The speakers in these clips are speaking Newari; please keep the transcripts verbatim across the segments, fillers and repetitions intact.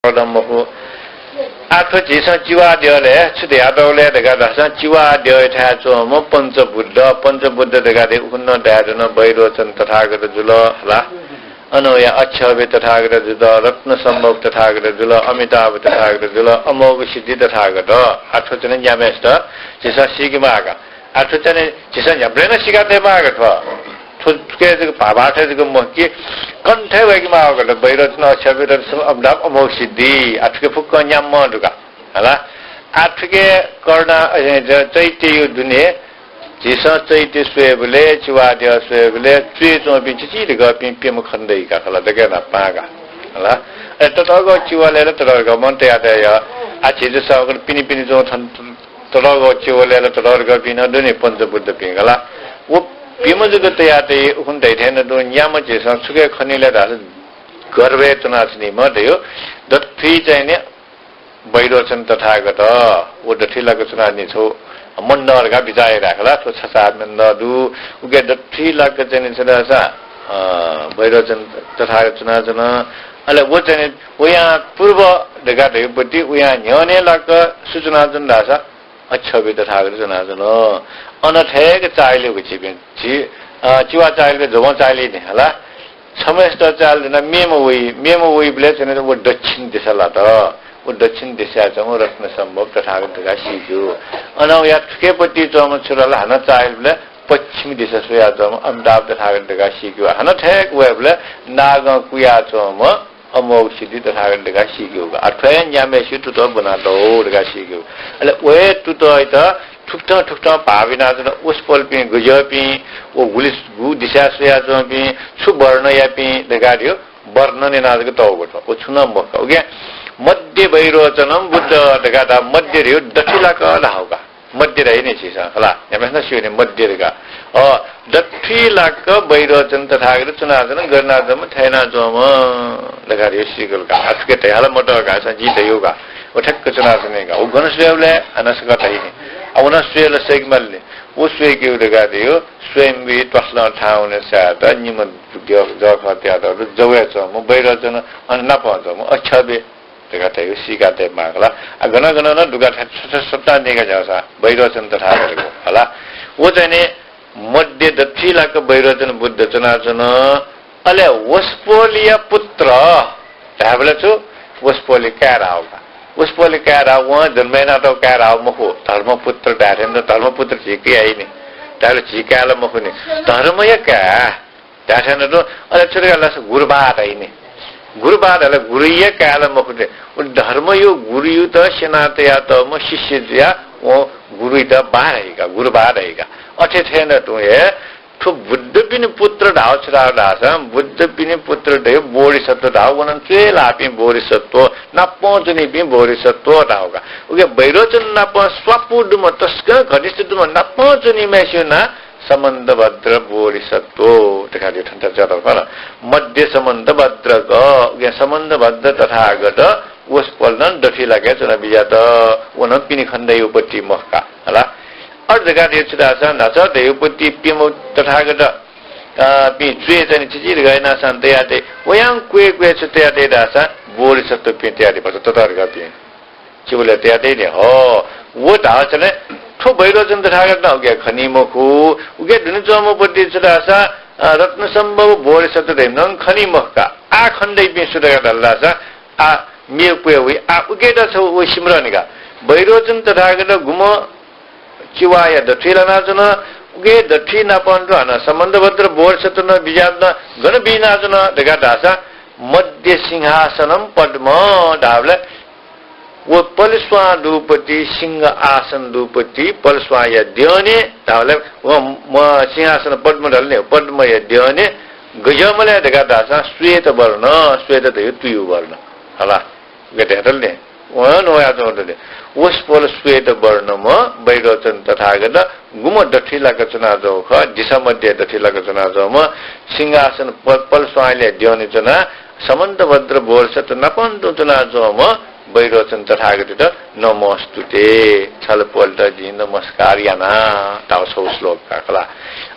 प्रदम मखु। आः थ्व झीसं चिवाद्यःलय् छु धयातःगु ले धकाः धाःसा, चिवाद्यःयाथाय् च्वंम्ह पञ्चबुद्ध, पञ्चबुद्ध धकाः धइ उखुन्हु धयादन वैरोचन तथागत जुल हला। अन वया अच्छभ्य तथागत जुल, रत्नसम्भव तथागत जुल, अमिताभ तथागत जुल, अमोघसिद्धि तथागत। आः थ्व चाहिँ न्याम्हय्सित झीसं सीके माःगु। आः थ्व चाहिँ झीसं न्ह्याबलें नं सीका तये माःगु थ्व। थ्व, थुके जक भाभाथय् जक मखु कि कण्ठय् वय्के माःगु। वैरोचन, अच्छभ्य, रत्नसम्भव, अमिताभ, अमोघसिद्धि। आः थुके फुक्कं न्याम्ह दुगा हला। आः थुके करुणा, अ, च-, चैत्यया दुने झीसं चैत्य स्वयेबलय्, चिवाद्यः स्वयेबलय् च्वय् च्वंपिं चिचिधिकःपिं प्यम्ह खनेदइका हला, दकलय् न्हापांका हला। अले ततःगः चिवालय् ला ततःधिकःम्हं तयातया। आः झीत सःकं पिने पिने च्वं थन ततःगः चिवालय् ला ततःधिकःपिं नं दनि पञ्चबुद्धपिं हला। व प्यम्ह जक तयातइ उखुन्हु धइथें नं तुं न्याम्ह झीसं छुके खनी ले धाःसा गर्भय् च्वनाच्वनीम्ह धयो दथुइ चाहिँ नि वैरोचन तथागत, व दथुइ लाक च्वनाच्वनी। छगू मण्डल धकाः बिचाः याये धाःसा ला, थ्व छचाःम्ह मण्डल दु, उके दथुइ लाक चाहिँ नि छु धाःसा, अ, वैरोचन तथागत च्वनाच्वन। अले व चाहिँ नि वयां पूर्व धकाः धइपट्टि वयां न्ह्यःने लाक सु च्वनाच्वन धाःसा अच्छभ्य तथागत च्वनाच्वन। अन थेक चाःहिलेगु झीपिं, झी, अ, चिवा चाःहिलेगु जवं चाःहिली नि हला। छम्हय्सित चाःहिल धुनाः मेम्ह वइ, मेम्ह वइबलय् चाहिँ नि व दक्षिण दिशा लात। व दक्षिण दिशाय् च्वंम्ह रत्नसम्भव तथागत धकाः सीक्यू। अन वया थुकेपट्टि च्वंम्ह छु धाःसा हानं चाःहिलबलय् पश्चिम दिशा स्वयाच्वंम्ह अमिताभ तथागत धकाः सीक्यू। हानं थेक वयेबलय् नागं कुयाच्वंम्ह अमोघसिद्धि तथागत धकाः सीक्यू। आः थ्व हे न्याम्हय्सिगु तुतः ब्वनातःगु धकाः सीक्यू। अले व हे तुतःयात थुकथं थुकथं भाव यानाच्वन, वसपोलपिं गज्याःपिं, व गुलि गु दिशाय् स्वयाच्वंपिं, छु वर्णयापिं धकाः धयो वर्णन याना जक तःगु थ्व। व छुं नं मखु का। उकिं मध्य वैरोचनं बुद्ध धकाः धाः, मध्य धयो दथुइ लाक धाःगु का। मध्य धाइ नि झीसं हला, न्याम्हय्सिनं स्यू नि मध्य धकाः। अ, दथुइ लाक वैरोचन तथागत च्वनाच्वन, गन यानाच्वंम्ह, थथे यानाच्वंम्ह धकाः धयो सीकल का। आः थुके धयाहल मत का, सा जिं धयो का। व ठ्याक्क च्वनाच्वनी का। व गन स्वयेबलय् हानं सकल धाइ नि। आः व नं स्वये ला सय्के माल नि। व स्वय्केगु धकाः धयो स्वयम्भुइ त्वासलं थाहां वने साय्त निम्ह जःखः तयातःगु जवय् च्वंम्ह वैरोचन, अन नापं च्वंम्ह अच्छभ्य धकाः धयो सीका तये माःगु ला। आः गन गन नं दुगा थथे सत्ता नीका ज्याःसा वैरोचन तथागत हला। व चाहिँ नि मध्य दथुइ लाक वैरोचन बुद्ध च्वनाच्वन। अले वसपोलया पुत्र धायेबलय् छु, वसपोलया काय् धाःगु का। वसपोलया काय् धाःगु, वं जन्म यानातःगु काय् धाःगु मखु, धर्मपुत्र धायेथें नं धर्मपुत्र झी काय् नि। धायेबलय् झी काय् ला मखु नि। धर्मया काय् धायेथें नं तुं, अले छु धकाः धाःसा गुरुबा धाइ नि। गुरुबा धाःसा गुरुया काय् ला मखु नि। व धर्मया गुरुयात स्यना तयातःम्ह शिष्य जुयाः वं गुरुयात बा धाइ का, गुरुबा धाइ का। अथे थें नं तुं हे थ्व बुद्धपिनि पुत्र धाःगु छु धाःगु धाःसा, बुद्धपिनि पुत्र धयो बोधिसत्व धाःगु, व नं च्वय् लाःपिं बोधिसत्व, नापं च्वनीपिं बोधिसत्व धाःगु का। उकिं वैरोचन नाप स्वापू दुम्ह, तसकं घनिष्ठ दुम्ह, नापं च्वनीम्हय्सिगु नां समन्तभद्र बोधिसत्व धकाः धयो थन च्वयातःगु का। मध्य समन्तभद्रक, उकिं समन्तभद्र तथागत वसपोल नं दथुइ लाक हे च्वना बिज्यात, व नं पिने खनेदइगु पति मखु का हला। अथे धकाः धयो छु धाःसा न्हाचः धइगु पति प्यम्ह तथागत, अ, पिं च्वय् चाहिँ नि चिचिधिकः यानाः नं तयातइ, वयां क्वय् क्वय् छु तयातइ धाःसा बोधिसत्वपिं तयातइ, भचा ततःधिकःपिं। चिबलय् तयातइ नि, हः, व धाःसा नं थ्व वैरोचन तथागत नं उके खनी मखु, उके दुने च्वंम्ह पति छु धाःसा, अ, रत्नसम्भव बोधिसत्व धइम्ह नं खनी मखु का। आः खनेदइपिं सु धकाः धाल धाःसा, आः मेगु क्वय् वइ, आः उकेत छगू व सिमधःनि का। वैरोचन तथागत गुम्ह चिवाया दथुइ लानाच्वन, उके दथुइ नापं तुं हानं समन्तभद्र बोधिसत्व नं बिज्यात, गन बिज्यानाच्वन धकाः धाःसा, मध्य सिंहासनं पद्म धाःबलय् व पलस्वां दुपति, सिंह आसन दुपति, पलस्वांया द्यःने धाःबलय् व म-, सिंहासन पद्म धाल नि, पद्मया द्यःने गज्याःम्ह ले धकाः धाःसा श्वेत वर्ण, श्वेत धयो तुयु वर्ण हला। गथे हतल नि, वं नवायाच्वंगु दु नि। वसपोल श्वेत वर्णम्ह वैरोचन तथागत गुम्ह दथुइ लाक च्वनाच्वंगु खः, दिशा मध्य दथुइ लाक च्वनाच्वंम्ह, सिंहासन प-, पलस्वांया द्यःने च्वनाः समन्तभद्र बोधिसत्व नापं तुं च्वनाच्वंम्ह वैरोचन तथागतयात नमोस्तुते, छलपोलयात जिं नमस्कार याना धाःगु छगू श्लोक का हला।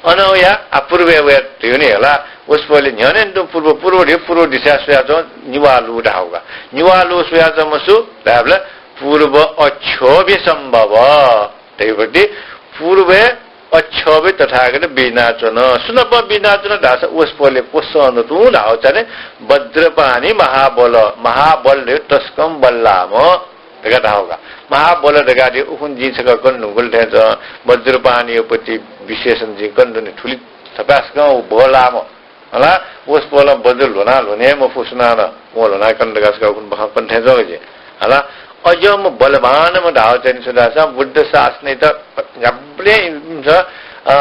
अन वया आः पूर्वय् वया धयो नि हला, वसपोलया न्ह्यःने तुं पूर्व, पूर्व धयो पूर्व दिशाय् स्वयाच्वं निवाः लू धाःगु का। निवाः लू स्वयाच्वंम्ह सु धायेबलय् पूर्व अक्षोभ्य सम्भव। धइगु पति पूर्वय् अक्षोभ्य तथागत बिज्यानाच्वन। सुनापं बिज्यानाच्वन धाःसा वसपोलया क्वसं तुं धाःगु चान्हय् वज्रपाणि महाबल, महाबल धयो तसकं बल्लाःम्ह धकाः धाःगु का। महाबल धकाः धयो उखुन्हु जिं छकः कने धुंकल थें च्वं, वज्रपाणिया पति विशेषण जिं कने धुन, थुलि थपाय्सकं व बल्लाःम्ह। हला, वसपोलं वज्र ल्ह्वना ल्ह्वने मफु सुनानं, वं ल्ह्वना कन धकाः छकः उखुन्हु बखं कने थें च्वं का जिं। हला, अज्याःम्ह बलवानम्ह धाःगु चान्हय् छु धाःसा बुद्ध शासनयात गाबलें इमिसं, अ,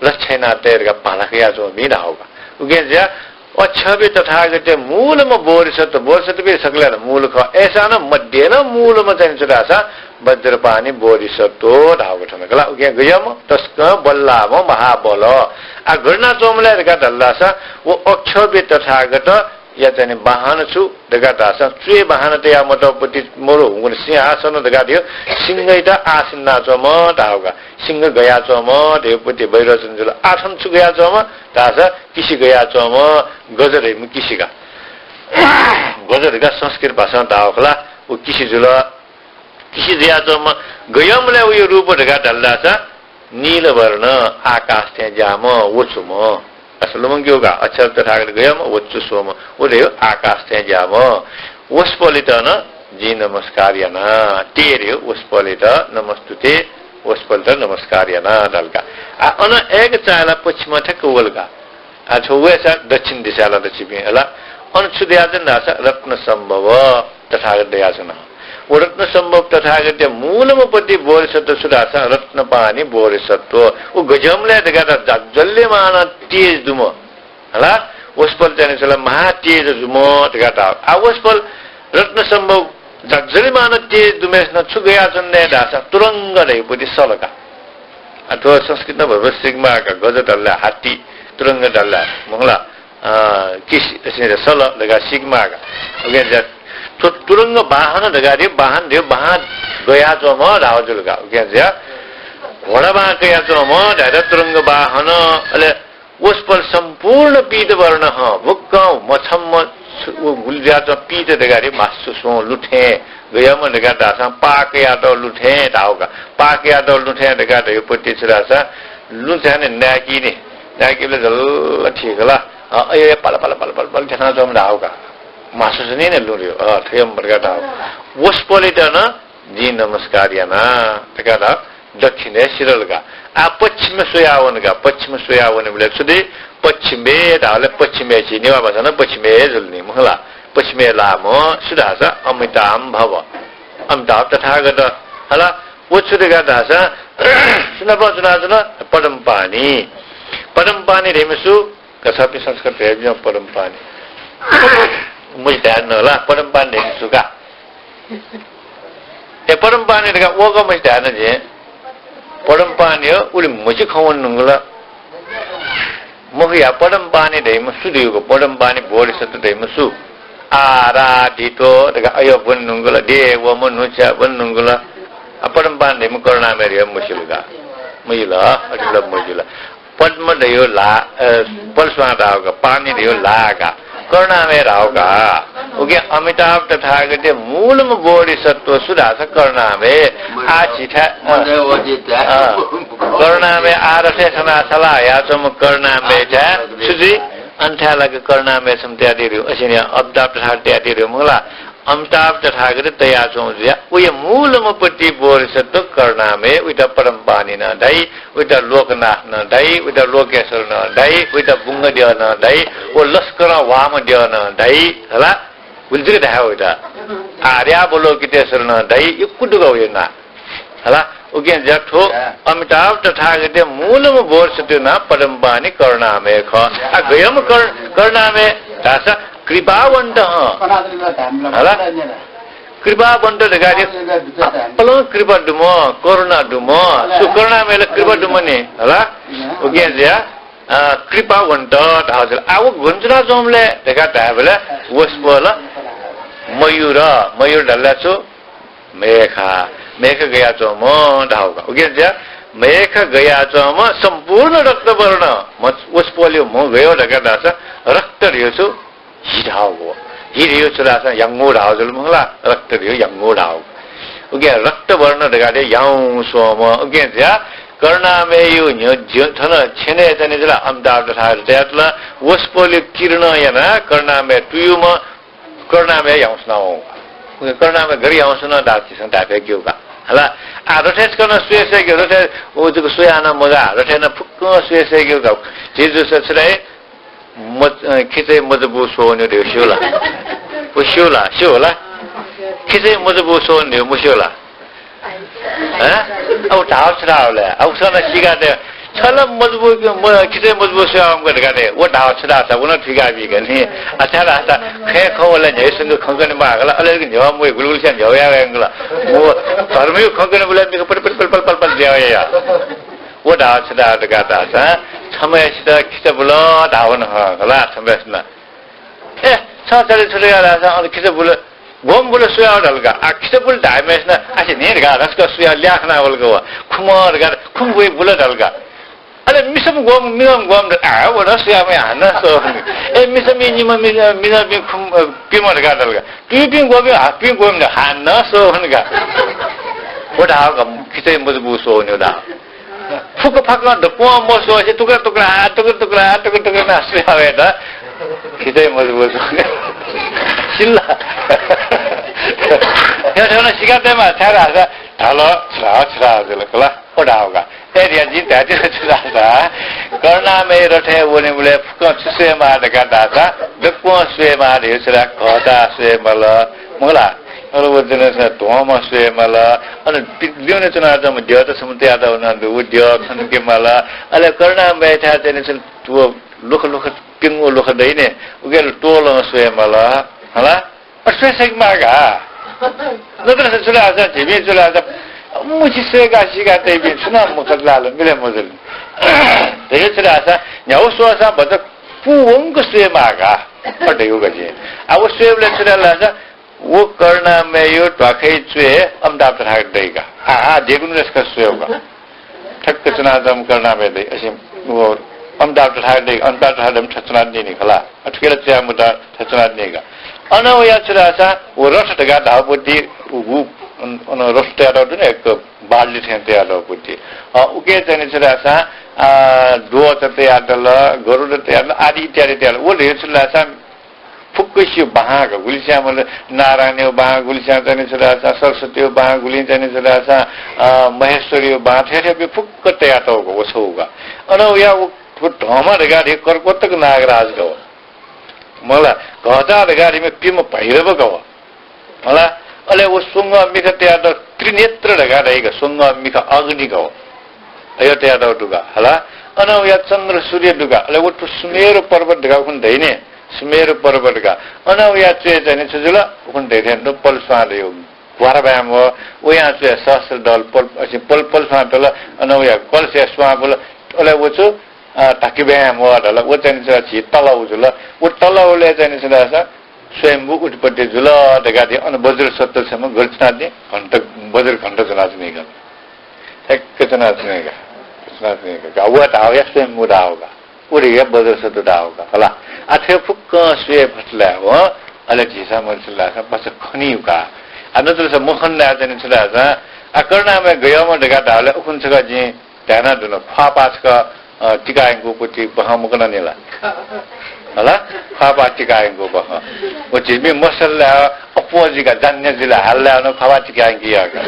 लच्छा याना तये धकाः भाला कयाच्वंपिं धाःगु का। उकिं जुयाः अक्षोभ्य तथागतया मूलम्ह बोधिसत्व, बोधिसत्व सकलें नं मूल खः। अय्सां नं मध्ये नं मूलम्ह चान्हय् छु धाःसा वज्रपाणि बोधिसत्व धाःगु थन खला। उकिं गज्याःम्ह, तसकं बल्लाःम्ह महाबल। आ, गथे यानाच्वंम्ह लय् धकाः धाल धाःसा व अक्षोभ्य तथागत या चान्हय् वाहन छु धकाः धाःसा च्वय् वाहन तयाः मतःगु पति मरु हुंगु सिंहासन धकाः धयो सिंहयात आसन यानाच्वंम्ह धाःगु का। सिंह गयाच्वंम्ह धयो पति वैरोचन जुल। आः थन छु गयाच्वंम्ह धाःसा किसि गयाच्वंम्ह, गज धइम्ह किसि का। गज धकाः संस्कृत भाषां धाःगु खला, व किसि जुल। किसि जुयाच्वंम्ह गज्याःम्ह लय् वया रूप धकाः धाल धाःसा नीलवर्ण, आकाश थें ज्याःम्ह, वचुम्ह। अय्सा लुमंकेगु का, अक्षोभ्य तथागत गज्याःम्ह, वचु स्वम्ह, व धयो आकाश थें ज्याःम्ह। वसपोलयात नं जिं नमस्कार याना। ते धयो वसपोलयात नमस्तुते, वसपोलयात नमस्कार याना धाल का। आ, अन अय्क चाःहिला पश्चिमं ठ्याक्क वल का। आ, छगू वय्सा दक्षिण दिशाय् लात छिपिं हला। अन छु दयाच्वन धाःसा रत्न सम्भव तथागत दयाच्वन। व रत्न सम्भव तथागतया मूलम्ह पति बोधिसत्व छु धाःसा रत्नपाणि बोधिसत्व। व गज्याःम्ह लय् धकाः धाःसा जाज्वल्यमान तेज दुम्ह। हला, वसपोल चान्हय् छु ला, महातेज दुम्ह धकाः धाःगु। आ, वसपोल रत्न सम्भव जाज्वल्यमान तेज दुम्हेसिनं छु गयाच्वन धाःसा तुरंग धइगु पति सल का। आ, थ्व संस्कृतं भचा सीकेमाः का, गज धाल धाःसा हात्ती, तुरंग धाल धाःसा मखु ला, अ, किसि, असिं सल धकाः सीकेमाः का। उकिं जुयाः थ्व तुरंग वाहन धकाः धयो, वाहन धयो, वाहन गयाच्वंम्ह धाःगु जुल का। उकिं जुयाः घोडा वाहन कयाच्वंम्ह धायेत तुरंग वाहन, अले वसपोल सम्पूर्ण पीतवर्ण हं, भुक्कं मछम्ह छु-, व गुलि जुयाच्वं पीत धकाः धयो, मासु स्वं लुँ थें, गज्याःम्ह धकाः धाःसां पाः कयातःगु लुँ थें धाःगु का। पाः कयातःगु लुँ थें धकाः धयो पति छु धाःसा लुँ थें नि नाय्की नि, नाय्कीबलय् झल्ल थी खला। अ, अय्, अय्, पाल, पाल, पाल, पाल, पाल थ्यनाच्वंम्ह धाःगु का। मासु स्वनी नि लुँ धयो, अ, थ्यंम्ह धकाः धाःगु। वसपोलयात नं जिं नमस्कार याना धकाः धाः। दक्षिणय् सिधल का। आ, पश्चिमय् स्वयावन का। पश्चिमय् स्वयावनीबलय् छु दइ? पश्चिमय् धाःबलय् पश्चिमय् छि नेवाः भाषां नं पश्चिमय् जुल नि, मखु ला? पश्चिमय् लाःम्ह सु धाःसा अमिताभ भव, अमिताभ तथागत। हला, व छु धकाः धाःसा सुनापं च्वनाच्वन? पद्मपाणि। पद्मपाणि धइम्ह सु? का, छपिं संस्कृत धयाबिज्याहुँ पद्मपाणि। मछि धाये न ला, पद्मपाणि धइम्ह सु का? ए, पद्मपाणि धकाः वःगु मछि धाये न जिं। पद्मपाणि हो, उलि मछि खँ वने धुंकल। मखु या, पद्मपाणि धइम्ह सु धइगु, पद्मपाणि बोधिसत्व धइम्ह सु? आराधितो धकाः अय् वने धुंकल, देव मनूच्या वने धुंकल। आ, पद्मपाणि धइम्ह करुणामय धइम्ह मसिल का? मजिल, अथे ला मजिल। पद्म धइगु ला, अ, पल्स्वां धाःगु का, पाणि धइगु ला का, करुणामय धाःगु का। उकिं अमिताभ तथागतया मूलम्ह बोधिसत्व सु धाःसा करुणामय। आ झीथाय्, अ, अ, करुणामय आरथय् सना सला हयाच्वंम्ह करुणामय थ्यंगु छु जुइ? अन थ्यंगु ला करुणामय छम्ह तयादी धइगु, असिनि अमिताभ तथागत तयादी धइगु मखु ला? अमिताभ तथागत तयाच्वंगु जुयाः वया मूलम्ह पति बोधिसत्व करुणामय, वयात पद्मपाणि नं धाइ, वयात लोकनाथ नं धाइ, वयात लोकेश्वर नं धाइ, वयात बुंगद्यः नं धाइ, व लस्करं वाःम्ह द्यः नं धाइ, हला? गुलि जक धाये वयात। आर्यावलोकितेश्वर नं धाइ, यक्व दु का वया नां। हला? उकिं जुयाः थ्व अमिताभ तथागतया मूलम्ह बोधिसत्वया नां पद्मपाणि करुणामय खः। आ, गज्याःम्ह करुण-, करुणामय धाःसा कृपावन्त हं। हला? कृपावन्त धकाः पापलं कृपा दुम्ह, करुणा दुम्ह, सु करुणामय ला कृपा दुम्ह नि, हला? उकिं जुयाः, अ, कृपावन्त धाःगु जुल। आ, व गन च्वनाच्वंबलय् धकाः धायेबलय् वसपोल मयूर, मयूर धाःबलय् छु? मेख, मेख गयाच्वंम्ह धाःगु का। उकिं जुयाः मेख गयाच्वंम्ह सम्पूर्ण रक्तवर्ण, म्ह, वसपोलय् म्ह गयो धकाः धाःसा रक्त धयो छु? हि धाःगु। हि धयो छु धाःसा याङ्गु धाःगु जुल मखु ला, रक्त धयो याङ्गु धाःगु। उकिं रक्तवर्ण धकाः धयो याउँ स्वम्ह। उकिं ज्या करुणामययो न्ह्यः ज्य-, थन छेनय् च्वने जुल अमिताभ तथागत तयातल, वसपोलयो किरणं यानाः करुणामय तुयुम्ह करुणामय याउँसना वं। करुणामय गरी याउँसना दास झीसं धाये फय्केगु का। हला, आ, रथय् छकः नं स्वये सय्केगु, रथय् व जक स्वयाः नं मगाः, रथय् नं फुक्कं स्वये सय्केगु का। झी जूसा छु धाइ, मज-, अ, खिचय् मजबू स्वः वनेगु धयो स्यू ला? व स्यू ला? स्यू होला? खिचय् मजबू स्वः वनेगु धयो मस्यू ला? हँ? अब धाःगु छु धाःगु ले? अब उकिसं नं सीका दे। छ ला मजबू, म-, खिचय् मजबू स्वयावंम्ह धकाः दे। व धाःगु छु धाःसा, व नं थुइका बीगु नि। अथे धाःसा, खँय् खँ वल न्ह्यइसंक खँ कने माःगु ला, अले न्ह्यः म्वइ गुलगुल स्यां न्ह्यः वया वयंगु ला। व धर्मयु खँ कने बुलय् मिख पल पल पल पल पल पल द्यः वया। व धाःगु छु धाःगु धकाः धाःसा, छम्हय्सित खिचा बुल धाःवन हँ, हला, छम्हय्सित नं। ए, छ चले छु धकाः धाःसा, अन खिचा बुल, ग्वम्ह बुल स्वयाः धाल का। आ, खिचा बुल धाःम्हय्सिनं, आसे न्हि धकाः धस्क स्वयाः ल्याः खना वल का व। खुम्ह धकाः, खुम्ह बुइ बुल धाल का। अले मिसाम्ह ग्वम्ह, मिसाम्ह ग्वम्ह धकाः, आ, व नं स्वयाः मया हानं स्वः वन। ए, मिसाम्ह निम्ह, मि-, मिसाम्ह खुम्ह, अ, प्यम्ह धकाः धाल का। तुयुपिं ग्वम्ह, आ, प्यम्ह ग्वम्ह धकाः हानं स्वः वन का। व धाःगु का, खिचय् मजबू स्वः वनेगु धाःगु। फुक्क फाक्कं दक्वं मस्वसे टुक्रा टुक्रा, टुक्रा टुक्रा, टुक्रा टुक्रा यानाः स्वयाः वयेत खिचय् मजबू स्वः वनेगु। सिल्ला। थथे नं सीका दयेमाः, छाय् धाःसा धाल, छ्रा, छ्रा जुल का ला, व धाःगु का। ए, या जिं धायेत्यना छु धाःसा, करुणामय रथय् वनेबलय् फुक्कं छु स्वयेमाः धकाः धाःसा, दक्वं स्वयेमाः धयो छु धाः, घःचा स्वये माल, मखु ला? अले व जन ध्वंम्ह स्वये माल, अन पि-, द्यःने च्वनाच्वंम्ह द्यःत छम्ह तयात वनाः दु, व द्यः खंके माल। अले करुणामयथाय् च्वने छु व लुख लुख, प्यंगू लुख दइने, उके त्वलं स्वये माल। हला? अ, स्वये सय्के माः का। नत्र छु धाःसा, झीपिं छु धाःसा, मुछि स्वयेका सीका तइपिं छु नं मखुत ला, मिले मजुल। धयो छु धाःसा, न्ह्यागु स्वःसा भचा पूवंक स्वये माः का। अ, धयो का झी। आ, व स्वयेबलय् छु धाल धाःसा, व करुणामययो ध्वाखय् च्वय् अमिताभ तथागत दइ का। आ, आ, देगुन रसक स्वयेगु का। ठ्याक्क च्वनाच्वंम्ह करुणामय दइ। असे व अमिताभ तथागत दइ, अमिताभ तथागत दइम्ह थथे च्वनाच्वनी खला। अ, थुके ला च्वयाः मुदा थथे च्वनाच्वनी का। अन वया छु धाःसा, व रथ धकाः धाःगु पति, उ, उ, अन, अन रथ तयातःगु दु नि, एक बाल्टी थें तयातःगु पति। अ, उके चाहिँ छु धाःसा, आ, द्वहच तयातल, गरुड तयातल, आदि इत्यादि तयातल। व धयो छु धाःसा, फुक्कसियो बाहां का, गुलिस्यां मल नारायणयो बाहां, गुलिस्यां चाहिँ छु धाःसा सरस्वतीयो बाहां, गुलिं चाहिँ छु धाःसा, अ, महेश्वरीयो बाहां, थथे थथे फुक्क तयातःगु का, व छगू का। अन वया व, व ध्वंम्ह धकाः धइम्ह कर्कोटक नागराज का व। मला, घःचा धकाः धइम्ह प्यम्ह भैरव का व। मला, अले व स्वंगः मिखा तयातःगु त्रिनेत्र धकाः धइगु का, स्वंगः मिखा अग्नि का व। अयो तयातःगु दु का, हला। अन वया चन्द्र सूर्य दु का। अले व थ्व सुमेरु पर्वत धकाः उखुन्हु धइने, सुमेरु पर्वत का। अन वया च्वय् चाहिँ छु जुल, उखुन्हु धइथें तुं पलस्वां धयो ग्वाराबाय्म्ह, वया च्वय् सहस्र दल पल, असे पल, पलस्वां तल, अन वया कलसय् स्वां पुल, अले व छु, अ, धाकिबाय्म्ह धाल, व चाहिँ छु झी तलाउ जुल। व तलाउलय् चाहिँ छु धाःसा स्वयम्भू उत्पत्ति जुल धकाः धइगु, अन वज्र सत्व छम्ह गथे च्वनाच्वनी, घण्ट, वज्र घण्ट च्वनाच्वनी का। ठ्याक्क च्वनाच्वनी का। च्वनाच्वनी का। व धाःगु या स्वयम्भू धाःगु का। व धइगु या वज्र सत्व धाःगु का। हला। आ, थ्व फुक्कं स्वये फत ला व, अले झीसं मजू ला, भचा खनी का। आ, नत्र सा मखन ला चाहिँ छु धाःसा, आ, करुणामय गय्म्ह धकाः धाःबलय् उखुन्हु छकः जिं धायेधुन, ख्वाःपाः छकः, अ, तिका यंकूगु पति बहं मकन नि ला? हला? ख्वाःपाः तिका यंकूगु बहं। व झीपिं मसल ला, अप्वः जुइ का, जान्ने जुइ ला, हाल ला, अन ख्वाःपाः तिका यंकी या का।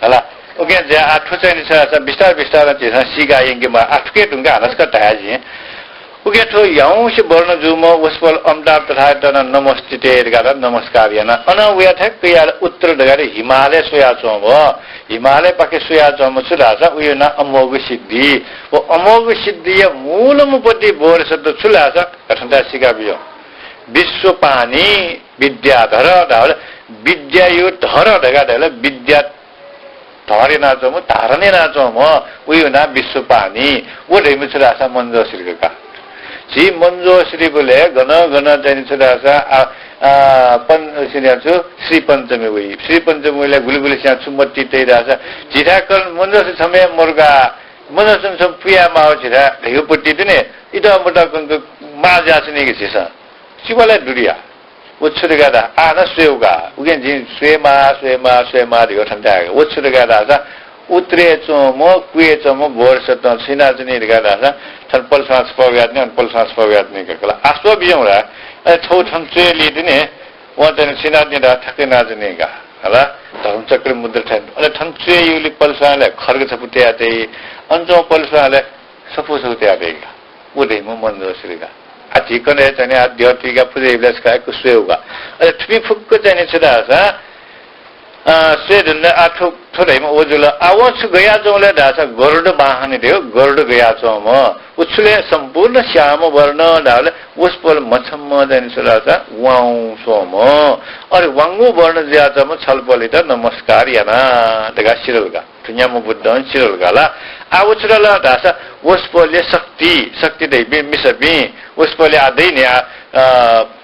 हला? उकिं ज्या, आ, थ्व चाहिँ नि छु धाःसा बिस्तार बिस्तार झीसं सीका यंकेमाः, आ, थुके धुंकाः हानं छकः धाये जिं। उकिं थ्व याउँसे वर्ण जूम्ह वसपोल अमिताभ तथागतयात नं नमस्ते धकाः नमस्कार याना। अनं वया ठ्याक्क या उत्तर धकाः हिमालय स्वयाच्वंम्ह, हिमालयपाखे स्वयाच्वंम्ह छु धाःसा उयो नां अमोघसिद्धि। व अमोघसिद्धिया मूलम्ह पति बोधिसत्व छु धाःसा कथं धाये सीका बिज्याहुँ। विश्वपाणि विद्याधर धाःबलय् विद्यायो धर धकाः धाःबलय् विद्या धर यानाच्वंम्ह, धारण यानाच्वंम्ह, उयो नां विश्वपाणि। व धइम्ह छु धाःसा मञ्जुश्री का। झी मञ्जुश्रीबलय् गनं गनं चाहिँ नि छु धाःसा, आ, अ, पन-, सिन्या छु, श्री पञ्चमी वइ। श्री पञ्चमी वइले गुलि गुलि स्यां छु मति तइ धाःसा, झीथाय् कन मञ्जुश्री छम्ह मरुगा, मञ्जुश्री छम्ह पुया माव झीथाय् धइगु पति दुने, इतः मतः कनक माः ज्यासनिक झीसं। चिवालय् दुरिया। व छु धकाः धाः, आः नं स्वयेगु का। उकिं जिं स्वयेमा, स्वयेमा, स्वयेमा धइगु थन धायेगु। व छु धकाः धाःसा, उत्तरय् च्वंम्ह, कुय् च्वंम्ह बोधिसत्वं छु यानाच्वनी धकाः धाःसा, थन पलसां छपः वयाच्वनी, अन पलसां छपः वयाच्वनी का कला। आः स्वये बिज्याहुँ ला। अले छगू थन च्वय् ली दुने, वं चाहिँ छु यानाच्वनी धाःसा थथे यानाच्वनी का। हला, धर्मचक्र मुद्रा थें। अले थन च्वय् यूगुलिं पलसांलय् खड्ग छपु तया तइ, अन च्वंम्ह पलसांलय् सफू छगू तया तइ का। व धइम्ह मञ्जुश्री का। आः झी कन्हय् चाहिँ आः द्यः तुइका पुजा याइबलय् छकः यक्व स्वयेगु का। अले थुपिं फुक्क चाहिँ छु धाःसा, अ, स्वये धुन। आः थ्व, थ्व धइम्ह व जुल। आः वं छु गयाच्वंगु ले धाःसा गरुड वाहन धइगु, गरुड गयाच्वंम्ह। व छु ले सम्पूर्ण श्याम वर्ण धाःबलय् वसपोल मछम्ह चाहिँ छु धाःसा वाउँगु स्वम्ह। अले वाउँगु वर्ण जुयाच्वंम्ह छलपोलयात नमस्कार याना धकाः सिधल का। थ्व न्याम्ह बुद्धं सिधल का ला। आः व छु धाल धाःसा वसपोलया शक्ति, शक्ति धइपिं मिसापिं, वसपोलया आः दइनि, अ,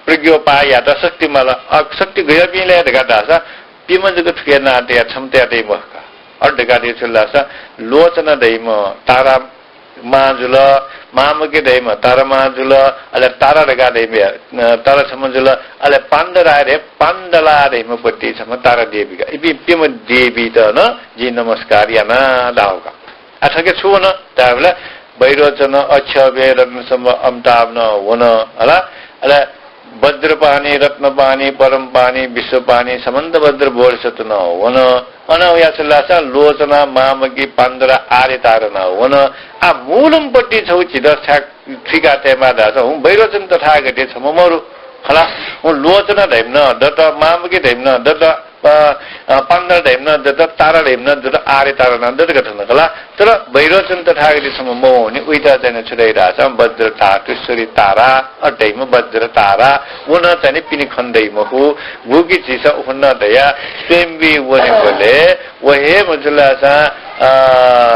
प्रज्ञोपाययात शक्ति माल। अ, शक्ति गयापिं ले धकाः धाःसा प्यम्ह जक थुके याना तया, छम्ह तया तइ मखु का। अथे धकाः धइगु छु धाःसा लोचना धइम्ह तारा मां जुल, मामकी धइम्ह तारा मां जुल, अले तारा धकाः धइम्ह, अ, तारा छम्ह जुल, अले पाण्डराय धइम्ह, पाण्डला धइम्ह पति छम्ह तारा देवी का। इपिं प्यम्ह देवीत नं जिं नमस्कार याना धाःगु का। आः थथे छु वन धाःबलय् वैरोचन, अक्षोभ्य, रत्नसम्भव, अमिताभ नं वन हला। अले वज्रपाणि, रत्नपाणि, पद्मपाणि, विश्वपाणि, समन्तभद्र बोधिसत्व नं वन। अन वया छु धाःसा लोचना, मामकी, पाण्डरा, आर्यतारा नं वन। आः मूलम्ह पति छगू झीत छाय् थुइका तयेमाः धाःसा हुं वैरोचन तथागतया छम्ह मरु। हला, हुं लोचना धइम्ह नं दत, मामकी धइम्ह नं दत, अ, अ, पाण्डरा धइम्ह नं दत, तारा धइम्ह नं दत, आर्यतारा नं दत का थन खला। तर वैरोचन तथागतया छम्ह मवंनि, उइत चाहिँ छु धाइ धाःसा वज्र धातुश्वरी तारा, अ, धइम्ह वज्र तारा, व नं चाहिँ पिने खने दइ मखु। गुकी झीसं उखुन्हु धया स्वयम्भुइ वनेबलय् व हे मजुलासां, अ,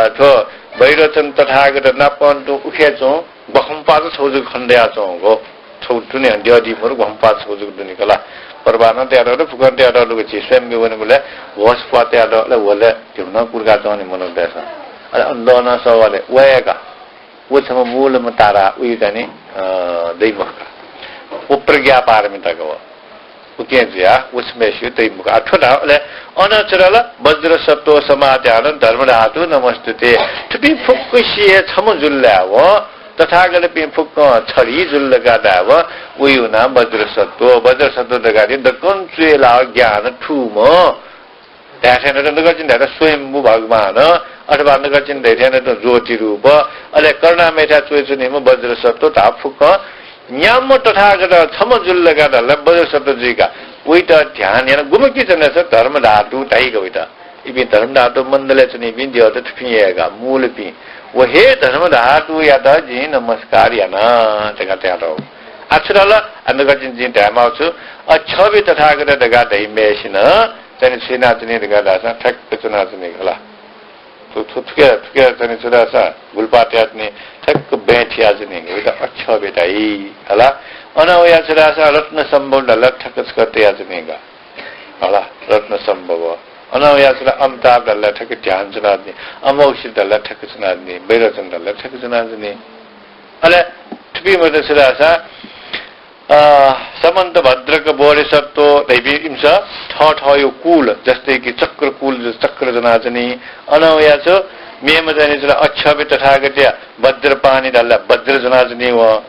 थ्व वैरोचन तथागत नापं तुं उखे च्वं ग्वाखंपाः छगू जक खने दयाच्वंगु। छगू दुने हं द्यः दी मरु, ग्वाखंपाः छगू जक दुने खला। प्रवाह नं तयातःगु दु, फुकं तयातःगु दु, झी स्वयम्भुइ वनेबलय् होस प्वाः तयातःगु, अले होलय् धिमनं कुर्का च्वंनि मनूतय्‌सं। अले अन दः नं सःवले वय्‌का। व छम्ह मूलम्ह तारा, उइ चाहिँ नि, अ, दइ मखु का। व प्रज्ञा पारमिता का व। उकिं जुयाः व छम्हय्‌सिगु दइ मखु का। आः थ्व धाः, अले अन छु धाल, वज्रसत्त्वसमाध्यानं धर्मधातु नमोस्तुते। थुपिं फुक्कसिया छम्ह जुल धायेवं, तथागतपिं फुक्कं छधी जुल धकाः धायेवं, उइ वना वज्रसत्त्व, वज्रसत्त्व धकाः धइगु दक्वं च्वय् लाःगु ज्ञान थूम्ह। धाये थें नं नकतिनि धायेत स्वयम्भू भगवान, अथवा नकतिनि धाये थें नं ज्योतिरूप, अले करुणामयथाय् च्वय् च्वनीम्ह वज्रसत्त्व धाः फुक्कं न्याम्ह तथागत छम्ह जुल धकाः धाल वज्रसत्त्व जुइका। उइत ध्यान यानाः गुम्हकी च्वनेसा धर्मधातु धाइ का उइत। इपिं धर्मधातु मण्डलय् च्वनीपिं द्यःत थुपिं यायेका मूलपिं। व हे धर्मधातुयात जिं नमस्कार याना धकाः धयातःगु। आः छु धाल, अ, नकतिनि जिं धायेमाःगु छु, अक्षोभ्य तथागत धकाः धइम्हय्‌सिनं चाहिँ नि छु यानाच्वनी धकाः धाःसा ठ्याक्क च्वनाच्वनी खला। थु-, थु-, थुके, थुके चाहिँ नि छु धाःसा गुलपाः तयाच्वनी, ठ्याक्क बँय् थियाच्वनी, उइत अक्षोभ्य धाइ हला। अन वया छु धाःसा रत्नसम्भव धाल ठ्याक्क छकः तयाच्वनी का हला, रत्नसम्भव। अन वया छु धाःसा अमिताभ धाल ठ्याक्क ध्यान च्वनाच्वनी, अमोघसिद्धि धाल ठ्याक्क च्वनाच्वनी, वैरोचन धाल ठ्याक्क च्वनाच्वनी। अले थुपिं मध्ये छु धाःसा अ, समन्तभद्रक बोधिसत्त्व धइपिं इमिसं थःथःगु कुल, जस्तै कि चक्रकुल, चक्र ज्वनाच्वनी। अन वया छु मेम्ह चाहिँ नि छु धाःसा अक्षोभ्य तथागतया वज्रपाणि धाल वज्र ज्वनाच्वनी वं।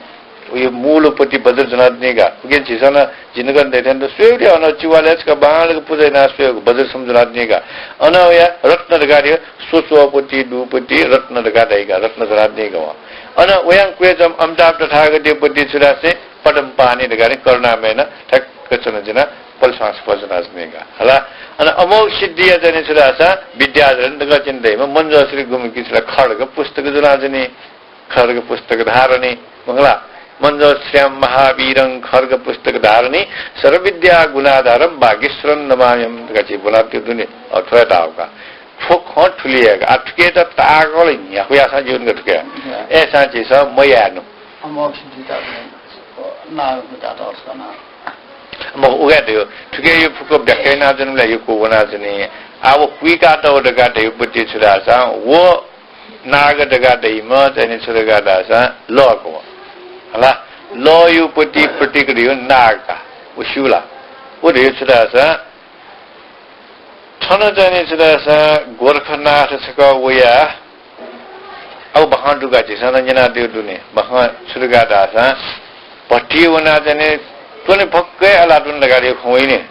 उइ मूलपति वज्र ज्वनाच्वनी का। उकिं झीसं नं जिमिसं धाये थें नं स्वयेगु दु, अन चिवालय् छकः बांलाक पुजा यानाः स्वयेगु वज्र छम्ह ज्वनाच्वनी का। अन वया रत्न धकाः धइगु स्वच्वःपति दुपति रत्न धकाः धाइ का, रत्न ज्वनाच्वनी का वं। अन वयां कुय् च्वंम्ह अमिताभ तथागतया पति छु धाःसा पद्मपाणि धकाः नि करुणामयनं ठ्याक्क च्वनाच्वनी, पलसां छपः ज्वनाच्वनी का हला। अन अमोघसिद्धिया चाहिँ नि छु धाःसा विद्याधर नकतिनि धाइम्ह मञ्जुश्री गुम्हकी छु धाःसा खड्ग पुस्तक ज्वनाच्वनी, खड्ग पुस्तक धारणी, मखु ला? मञ्जुश्रियं महावीरं खड्ग पुस्तक धारणी सर्वविद्या गुणाधारं वागीश्वरं नमाम्यहम् धकाः झी ब्वनातःगु दु नि। अ, थ्व हे धाःगु का। थ्व खँ थुलि हे का। आः थुकेत ताःकल न्ह्याक्व याःसां ज्यू नि का थुके। अय्‌सां झीसं मयायेनु। अमोघसिद्धि धाःगु नां गुता तःसा ना। मखु, उगु हे धयो। थुकिया फुक्क व्याख्या यानाच्वनेबलय् यक्व वनाच्वनी। आः व कुइकातःगु धकाः धइगु पति छु धाःसा, व नाग धकाः धइम्ह चाहिँ नि छु धकाः धाःसा लः खः। हला, लःया पति प्रतीक धइगु नाग का। व स्यू ला? व धइगु छु धाःसा, थन चाहिँ नि छु धाःसा गोरखनाथ छकः वया, अब बाखं दुगु झीसं नं न्यनादीगु दु नि। बाखं छु धकाः धाःसा, भट्टी वनाः चाहिँ नि त्वने फक्क हे अलातुन धकाः धइगु खँ वइ नि।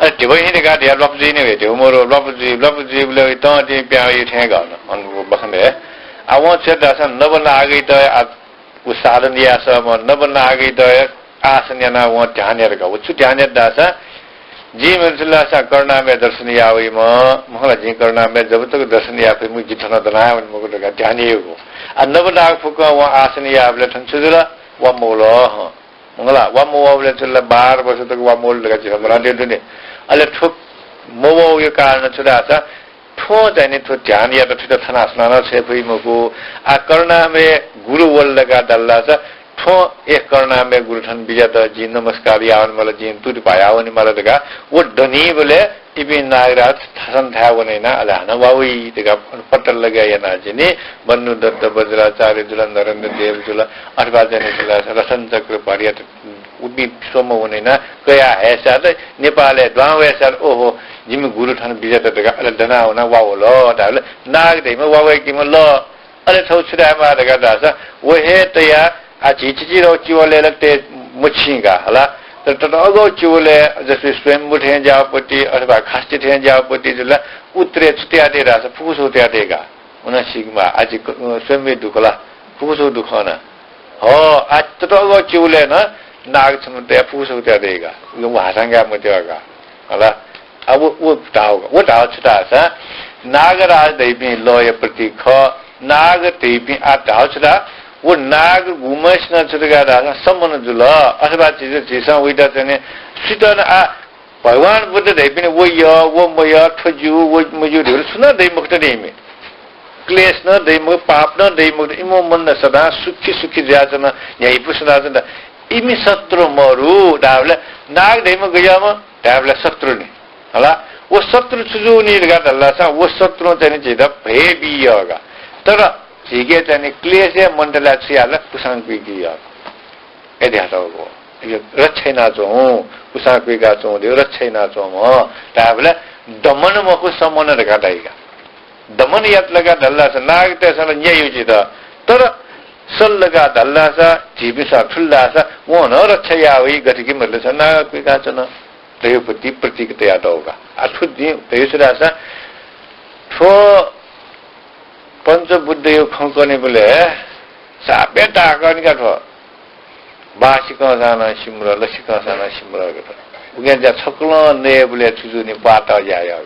अले धिबा हिं धकाः धयाः ल्वापु जुइ नि, धिबा मरु, ल्वापु जुइ, ल्वापु जुइबलय् तं तिं पिहां वइ थें का अन, अन बाखनय्। आः वं छु यात धाःसा नवनागयात आ-, व साधन याःसां नवनागयात आसन यानाः वं ध्यान यात का। व छु ध्यान यात धाःसा, जिं मन्त छु धाःसा करुणामय दर्शन याः वइम्ह, मखु ला, जिं करुणामय जब तक दर्शन याये फइ मखु, जि थन दना वने मखु धकाः ध्यान याइगु। आः नवनाग फुक्कं वं आसन याःबलय् थन छु जुल? वा मवल, हँ। मखु ला, वा मवःबलय् छु जुल? बाह्र वर्ष तक वा मवल धकाः झीसं ब्वनादीगु दु नि। अले थ्व मवःया कारण छु धाःसा, थ्वं चाहिँ नि थ्व ध्यान यात थुइत थनाः सुनानं छ्वये फइ मखु। आः करुणामय गुरु वल धकाः धाल धाःसा, थ्वं ए करुणामय गुरु थन बिज्यात, जिं नमस्कार याः वनेमाल, जिं तुति भाया वनेमाल धकाः व दनीबलय् इपिं नागराज थासं थाय् वनेना, अले हानं वा वइ धकाः पत्ता लगे यानाः चाहिँ नि बन्धुदत्त वज्राचार्य जुल, नरेन्द्र देव जुल, अथवा चाहिँ नि जुल रतन चक्रवर्ती, उपिं स्वम्ह वनेना कयाः हयेसां त, नेपालय् दुहां वयेसां त, ओहो, जिमि गुरु थन बिज्यात धकाः अले दना वनाः वा वल धाःबलय् नाग धइम्ह वा वय्‌कीम्ह लः। अले छगू छु धायेमाः धकाः धाःसा, व हे तयाः आः झी चिचिधंगु चिवलय् ला तये मछिं का हला। तर ततःधंगु चिवलय् जस्तै स्वयम्भू थें ज्याःगु पति अथवा खास्ति थें ज्याःगु पति जुल ला, उत्तरय् छु तयातइ धाःसा फुक्क छगू तयातइ का। व नं सीकेमाः, आः झी क-, अ, स्वयम्भू दुखः ला, फुक्क छगू दुखः ना। हँ, आः ततःधंगु चिवलय् नं नाग छम्ह तयाः फुक्क छगू तयातइ का। उकिं व हासां गाये मते का। हला। आः व, व धाःगु, व धाःगु छु धाःसा, नागराज धइपिं लःया प्रतीक खः। नाग धइपिं आः धाःगु छु धाः, व नाग गुम्हसिनं छु धकाः धाःसा सम्म जुल। अथवा झीसं, झीसं वइत चाहिँ नि सुइत नं आः भगवान बुद्ध धइपिं व यः, व मयः, थ्व ज्यू, व मज्यू धइगु सुं नं दइ मखुत नि इमि। क्लेश नं दइ मखु, पाप नं दइ मखुत, इमिगु मन सदां सुखी सुखी जुयाच्वन, न्ह्याइपुसे जुयाच्वन। इमि शत्रु मरु धाःबलय् नाग धइम्ह गज्याःम्ह धाःबलय् शत्रु नि। हला, व शत्रु छु जूनि धकाः धाल धाःसा व शत्रुं चाहिँ नि झीत भय बी यः का। तर झीके चाहिँ नि क्लेशया मन्तलय् छु याल, कुसां कुइकी यः। ए ध्यातःगु। रक्षा यानाच्वँ, कुसां कुइकाच्वँ, रक्षा यानाच्वँ धाःबलय् दमन मखु, समन धकाः धाइ का। दमन यात धकाः धाल धाःसा नागतय्‌सं ला न्याइ यू झीत। तर सल धकाः धाल धाःसा, झीपिंसं थुल धाःसा, वं नं रक्षा याः वइ, गथे कि मतलब छ नाग कुइकाच्वन। धइगु पति प्रतीक तयातःगु का। आः थ्व जिं धइगु छु धाःसा, थ्व पञ्चबुद्धया खँ कनेबलय् सापय् ताःकनि का थ्व। बाः सिकंसां नं सिम्र, ल सिकंसां नं सिम्र का थ्व। उकिं ज्या छकलं नयेबलय् छु जूनि, प्वाः तःज्या यः।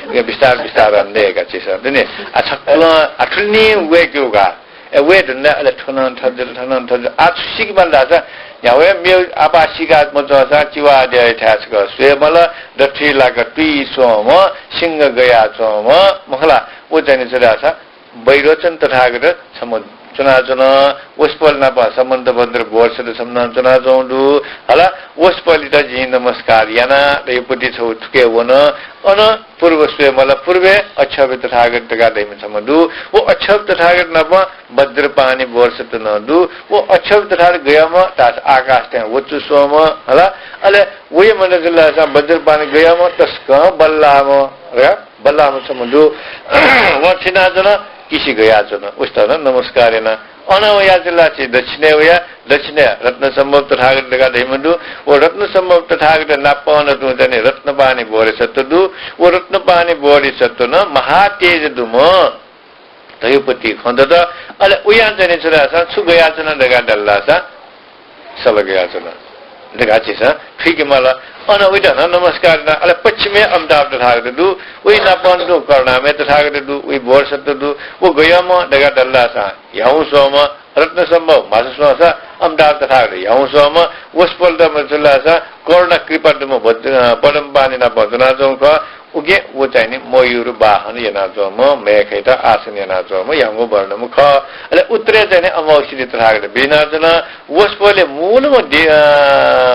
उकिं बिस्तार बिस्तार नये का झीसं। दुने, आः छकलं, आः थुलि निं वय्‌केगु का। ए, वये धुन ला, अले थन थन जुल, थन थन जुल। आः छु सीकेमाल धाःसा, न्ह्यावय् मेव आपाः सीका मच्वंसां चिवाद्यःया थाय् छकः स्वयेमाल, दथुइ लाक तुइ स्वंम्ह, सिंह गयाच्वंम्ह, मखु ला, व चाहिँ नि छु धाःसा, वैरोचन तथागत छम्ह च्वनाच्वन, वसपोल नाप समन्तभद्र बोधिसत्व छम्ह नं च्वनाच्वंगु दु। हला, वसपोलयात जिं नमस्कार याना, धइगु पति छगू थुके वन। अन पूर्व स्वयेमाल, पूर्वय् अक्षोभ्य तथागत धकाः धइम्ह छम्ह दु। व अक्षोभ्य तथागत नाप वज्रपाणि बोधिसत्व नं दु। व अक्षोभ्य तथागत गय्‌म्ह धाःसा आकाश थें वचु स्वंम्ह, हला। अले वया मन्तय् जुल धाःसा वज्रपाणि गय्‌म्ह तसकं बल्लाःम्ह, हला, बल्लाःम्ह छम्ह दु। वं छु यानाच्वन, किसि गयाच्वन। उस्ता नं नमस्कार याना। अनं वयाः जुल ला झी दक्षिणय् वया, दक्षिणय् रत्नसम्भव तथागत धकाः धइम्ह दु। व रत्नसम्भव तथागत नापं नं तुं चाहिँ नि रत्नपाणि बोधिसत्व दु। व रत्नपाणि बोधिसत्व नं महातेज दुम्ह धइगु पति खँ दत। अले उयां चाहिँ नि छु धाःसा, छु गयाच्वन धकाः धाल धाःसा, सल गयाच्वन धकाः झीसं थुइकेमाल। अन वइत नं नमस्कार याना। अले पश्चिमय् अमिताभ तथागत दु, वइ नापं तुं करुणामय तथागत दु, वइ बोधिसत्व दु। व गय्‌म्ह धकाः धाल धाःसा, ह्याउँ स्वंम्ह, रत्नसम्भव म्हासु स्वंसा, अमिताभ तथागत ह्याउँ स्वंम्ह, वसपोलयात मन्तय् जुल धाःसा, करुणा कृपा दुम्ह वज्र-, अ, पद्मपाणि नाप च्वनाच्वंम्ह खः। उके व चाहिँ नि मयूर वाहन यानाच्वंम्ह, मय्‌खय्‌त आसन यानाच्वंम्ह ह्याउँगु वर्णम्ह खः। अले उत्तरय् चाहिँ नि अमोघसिद्धि तथागत बिज्यानाच्वन। वसपोलय् मूलम्ह दि-, अ,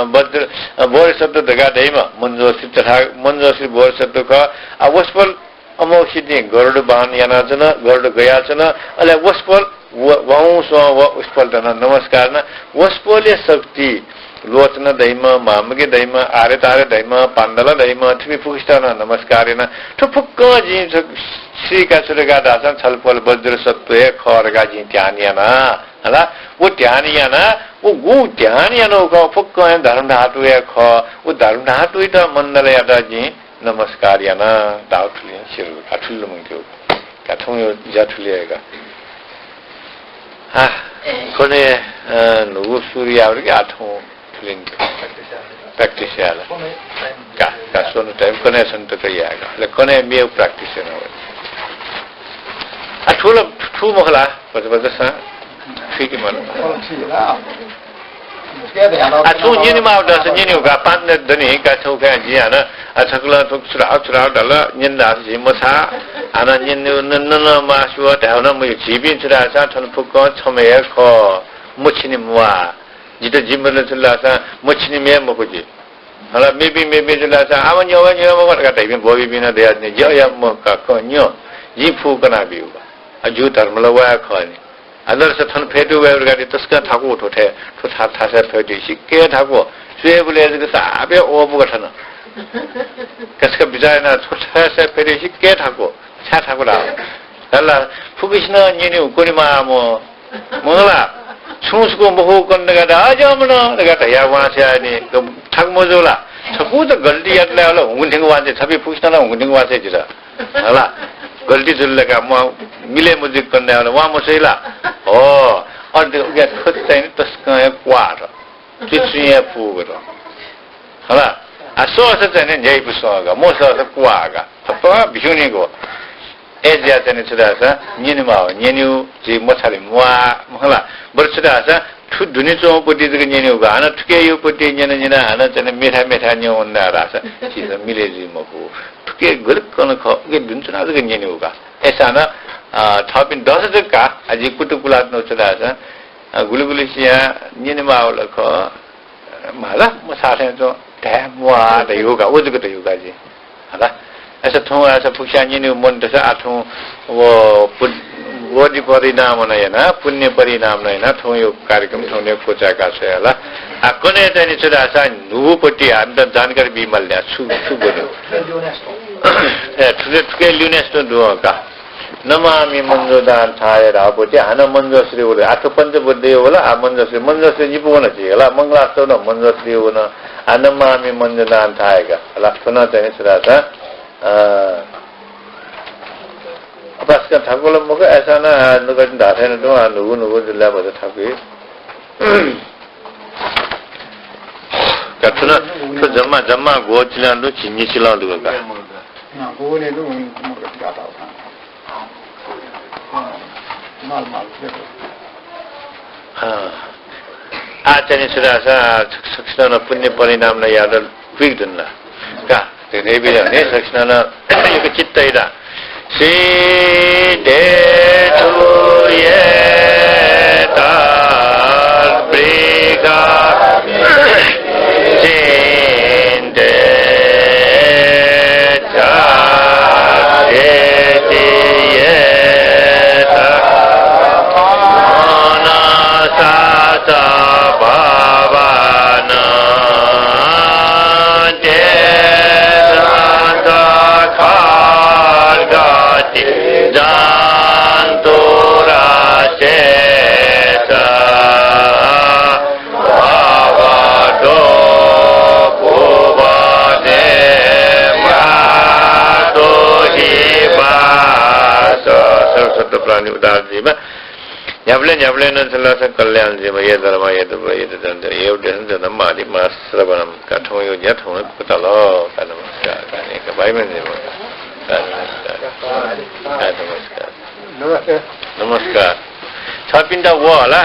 वज्र, अ, बोधिसत्व धकाः धाइम्ह मञ्जुश्री तथा-, मञ्जुश्री बोधिसत्व खः। आ, वसपोल अमोघसिद्धिं गरुड वाहन यानाच्वन, गरुड गयाच्वन। अले वसपोल व-, वंस्वं व वसपोलयात नं नमस्कार याना। वसपोलया शक्ति लोचन धाइम्ह, मामके धाइम्ह, आर्यतारा धाइम्ह, पाण्डला धाइम्ह, थुपिं फुक्कसित नं नमस्कार याना। थ्व फुक्कं जिं छु-, श्रीका छु धकाः धाःसा छलपोल वज्रसत्व हे खः धकाः जिं ध्यान याना। हला, व ध्यान याना, व गु ध्यान यानागु खः, फुक्कं हे धर्मधातु हे खः। व धर्मधातुयात मण्डलयात जिं नमस्कार याना धाःगु थुलि सिल का, थुलि लुमंकेगु का, थौंया ज्या थुलि हे का। आ, कन्हय्, अ, न्हूगु सुरु याःबलय् आ थौं थुलि practice याये ला। का, का, स्वन्हु time कन्हय् सन्त याये का। अले कन्हय् मेगु practice याना वने। आ, थ्व ला, थ्व मखु ला, भचा भचा सा, थुइके माल। आ, छुं न्यनेमाःगु धाःसा न्यनेगु का, पाँच मिनेट दनि का, छगू खँय् जिं हानं, आ, छकलं थ्व छु धाःगु, छु धाःगु धाल, न्यने धाःसा जिं मछाः, हानं न्यने न, न, न, मास्ति वः धायेगु नं मयू। झीपिं छु धाःसा थन फुक्कं छम्ह हे खः, मछिने म्वाः। जितः जिमि छु धाःसा मछिने म्ये मखु जि। हला, मेपिं, मेपिं छु धाःसा, आः न्यँ वः, न्यँ वः धकाः धाइपिं ब्वबिपिं नं दयाच्वनी, ज्या या मखु का, खँ न्यँ, जिं फुक्क कनाब्यूगु का। आ, जिगु धर्म ला व हे खः नि। आ, नरेश थन फ्यतुइ वये धकाः तसकं थाकु थ्व थें, थ्व था-, थासय् फ्यतुइ सिक्क हे थाकु। स्वयेबलय् जक साप हे अःपुक थन। कसक बिचाः यानाः थ्व थासय् फ्यतुइ सिक्क हे थाकु। छाय् थाकु धाः? हला, फुक्कसिनं न्यनेगु कनेमाःम्ह। मखु ला, छुं सुकुं मखु कन धकाः धाः, अज्याःम्ह नं धकाः धयाः वांछ्वयाः नि, थाकु मजू ला? छकू त गल्ती यात ला, हुंकन थ्यंक वांछ्वया, छपिं फुक्कसिनं ला हुंकन थ्यंक वांछ्वया जितः। हला, गल्ती जुल धकाः म मिले मजुइक कन धायेबलय् वां मछ्वइ ला? हो, अले उकिया थ्व चाहिँ नि तसकं हे क्वाः थ्व। चुचुं हे फुगु थ्व। हला, आ, सःसा चाहिँ नि न्ह्याइपुसे का, मसःसा क्वाः का। थ्व भिखुनीगु। अय् जुयाः चाहिँ नि छु धाःसा न्यनेमाः, न्यनेगु, झी मछाले म्वाः, मखु ला। बरु छु धाःसा थ्व दुने च्वंगु पति जक न्यनेगु का। हानं थुके यु पति न्यन न्यन, हानं चाहिँ नि मेथाय् मेथाय् न्यं वने धाःसा झीसं मिले जुइ मखु। थुके गलि कन खः, उके दुने च्वनाः जक न्यनेगु का। अय्‌सां नं, अ, थःपिं दस जक का, आ, जिं कुतुकुलात नं छु धाःसा, अ, गुलिगुलिसियां न्यनेमाःगु ला खः, माला, मछाः थें च्वं, धाये म्वाः धयागु का, व जक धयागु का जिं। हला। अय्‌सा थौं अय्‌सा फुक्कसियां न्यनेगु मन दःसा आः थौं व पुन-, बोधि परिणाम नं याना, पुण्य परिणाम नं याना, थौंया कार्यक्रम थौंनिसें क्वचाय्‌का छ्वये हला। आ, कन्हय् चाहिँ नि छु धाःसा न्हूगु पति हानं जानकारी बी माल न्या, छु, छु गन। ए, थुके, थुके ल्यूनेस तुं दुं का। नमामि मञ्जुनाथाय धाःगु पति हानं मञ्जुश्री वल। आः थ्व पञ्चबुद्धि वल, आ मञ्जुश्री, मञ्जुश्री निपु वन झी हला, मंगलाष्टक नं मञ्जुश्री वन। आ नमामि मञ्जुनाथाय का। हला, थ्व नं चाहिँ नि छु धाःसा, अ, अपाय्‌सकं थाकु ला मखु, अय्‌सां नं, अ, नुगः धाःथें नं तुं, अ, न्हूगु न्हूगु जुल ला भचा थाकुइ। का थुन, थ्व जम्मा, जम्मा ग्वःचिलं दु, झिंनिचिलं दु का। अँ। आः चाहिँ नि छु धाःसा, छक-, सकसिनं नं पुण्य परिणाम नं यायेत कुइक दु नि ला। का, धैर्य बिदा ने, सकसिनं नं एकचित्त यात। सिद्धेषु ये तादृशा चिन्ते च चेति ये मनसा च भावना तेषां च खर्गति जन्तुराशेष भवतो भुवने मातु हि वास। सर्वसत्त्व प्राणी उद्धार जुइमा। न्ह्याबलें न्ह्याबलें नं छु धाःसा कल्याण जुइमा। ये धर्म, ये तप, ये तजन, ये उद्देश्य जन्म आदि मा श्रवणम। का थौंया ज्या थौं क्वचाल। का नमस्कार। का ने का भाइ बहिनी जुइमा। का नमस्कार। का नमस्कार। नमस्ते। नमस्कार। छपिन्त वः हला।